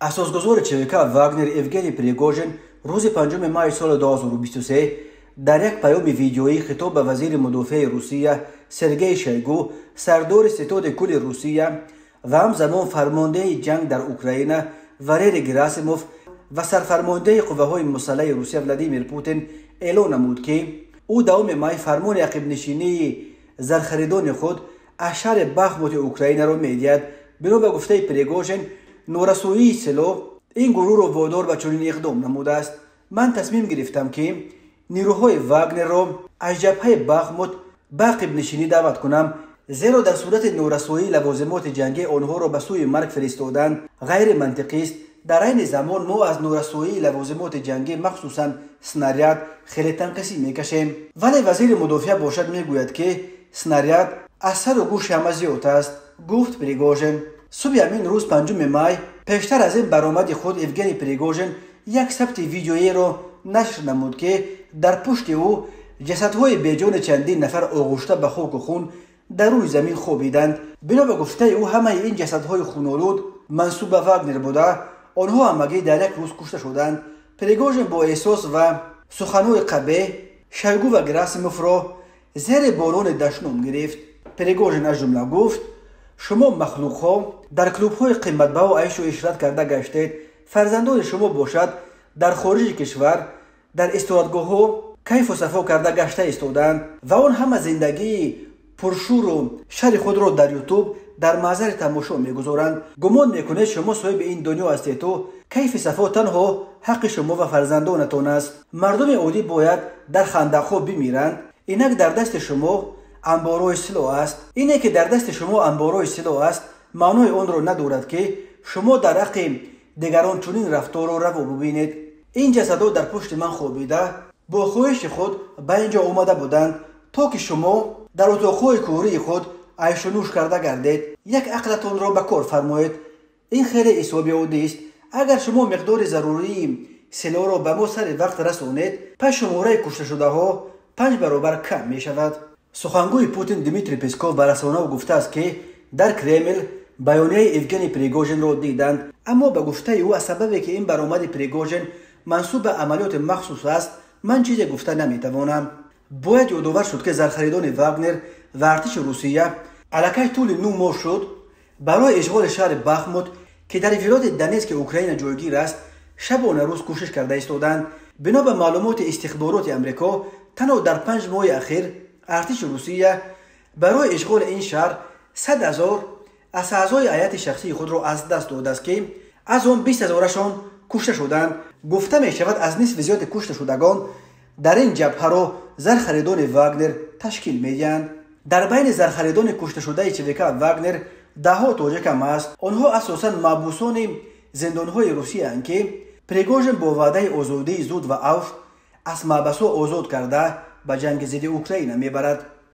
Асосгузори ЧВК Вагнер Евгений Пригожин рӯзи 5 майи соли 2023 дар як паёми видеоӣ хитоб ба вазири мудофиаи Русия Сергей Шойгу, сардори ситоди кулли Русия ва ҳамзамон фармондеҳи ҷанг дар Украина Валерий Герасимов ва сарфармондеҳи қувваҳои мусаллаҳи Русия Владимир Путин эълон намуд, ки ӯ 10 май фармони ақибнишинии зархаридони худ аз шаҳри Бахмути Украинаро медиҳад. Бино ба гуфтаи Пригожин, норасоии силоҳ ин гурӯҳро водор ба чунин иқдом намудааст. Ман тасмим гирифтам, ки нирӯҳои Вагнерро аз ҷабҳаи Бахмут ба ақибнишинӣ даъват кунам, зеро дар сурати норасоии лавозимоти ҷангӣ онҳоро ба сӯи марг фиристодан ғайримантиқист. Дар айни замон мо аз норасоии лавозимоти ҷангӣ, махсусан снаряд, хеле танқисӣ мекашем. Вале вазири мудофиа бошад мегӯяд, ки снаряд аз сару гӯши ҳама зиёд аст, гуфт Пригожин. Субҳи ҳамин рӯз, 5 май, пештар аз ин баромади худ Евгений Пригожин як сабти видеоеро нашр намуд, ки дар пушти ӯ ҷасадҳои беҷони чандин нафар оғушта ба хоку хун дар рӯи замин хобиданд. Бино ба гуфтаи ӯ, ҳамаи ин ҷасадҳои хунолуд мансуб ба Вагнер буда, онҳо ҳамагӣ дар як рӯз кушта шуданд. Пригожин бо эҳсос ва суханҳои қабеҳ Шойгу ва Герасимовро зери борони дашном гирифт. Пригожин аз ҷумла гуфт: шумо махлуқҳо дар клубҳои қиматбаҳо айшу ишрат карда гаштед, фарзандони шумо бошад дар хориҷи кишвар дар истироҳатгоҳҳо кайфу сафо карда гашта истоданд ва он ҳама зиндагии пуршӯру шари худро дар Ютуб дар маъзари тамошо мегузоранд. Гумон мекунед, шумо соҳиби ин дунё ҳастеду кайфи сафо танҳо ҳаққи шумо ва фарзандонатон аст. Мардуми оддӣ бояд дар хандақҳо бимиранд. Инак дар дасти шумо анборҳои силоҳ аст. Ине ки дар дасти шумо анборҳои силоҳ аст, маънои онро надорад, ки шумо дар ҳаққи дигарон чунин рафторро раво бубинед. Ин ҷасадҳо дар пушти ман хобида бо хоҳиши худ ба ин ҷо омада буданд, то ки шумо дар утоқҳои кории худ айшунӯш карда гардед. Як ақлатонро ба кор фармоед. Ин хеле ҳисоби оддист. Агар шумо миқдори зарурии силоҳро ба мо сари вақт расонед, пас шумораи кушташудаҳо 5 баробар кам мешавад. Сухангӯи Путин Дмитрий Песков ба расонаҳо гуфтааст, ки дар Кремл баёнияи Евгений Пригожинро диданд, аммо ба гуфтаи ӯ, аз сабабе ки ин баромади Пригожин мансуб ба амалиёти махсус аст, ман чизе гуфта наметавонам. Бояд ёдовар шуд, ки зархаридони Вагнер ва артиши Русия аллакай тӯли 9 моҳ шуд барои ишғоли шаҳри Бахмут, ки дар вилояти Донецки Украина ҷойгир аст, шабона рӯз кӯшиш карда истоданд. Бино ба маълумоти истихбороти Амрико, танҳо дар 5 моҳи ахир артиши Русия барои ишғоли ин шаҳр 100 000 аз аъзои ҳайати шахсии худро аз даст додааст, ки аз он 20 ҳазорашон кушта шуданд. Гуфта мешавад, аз нисфи зиёди кушташудагон дар ин ҷабҳаро зархаридони Вагнер ташкил медиҳанд. Дар байни зархаридони кушташудаи ЧВК Вагнер даҳҳо тоҷик ҳам аст. Онҳо асосан маҳбусони зиндонҳои Русияанд, ки Пригожин бо ваъдаи озодии зуд ва авф аз маҳбасҳо озод карда ба ҷанги зидди Украина мебарад.